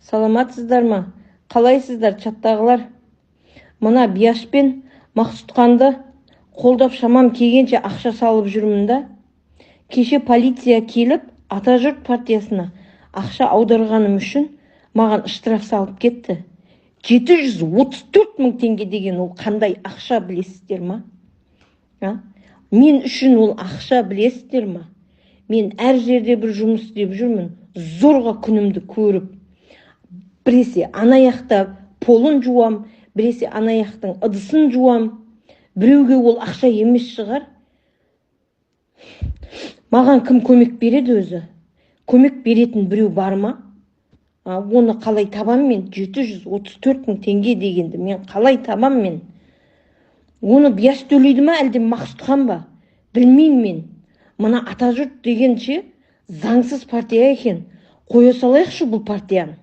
Саламатсыздар ма? Қалайсыздар, чаттағылар? Мына Бияш пен Мақсұтханды қолдап, шамам келгенше ақша салып жүрмін да. Кеше полиция келіп, Атажұрт партиясына ақша аударғаным үшін маған штраф салып кетті. 734 мың теңге деген ол қандай ақша, білесіздер ма? А? Мен үшін ол ақша, білесіздер ма? Мен әр жерде бір жұмыс істеп жүрмін, зорға күнімді көріп. Біресе ана жақта полын жуам, біресе ана жақтың ыдысын жуам. Біреуге ол ақша емес шығар. Маған кім көмек береді өзі? Көмек беретін біреу бар ма? Оны қалай табам мен? 734 мың теңге дегенді мен қалай табам мен? Оны Бияш төлейді ма, әлде Мақсұтхан ба? Білмеймін мен. Мына Атажұрт деген ше, заңсыз партия екен. Қоя салайықшы бұл партияны.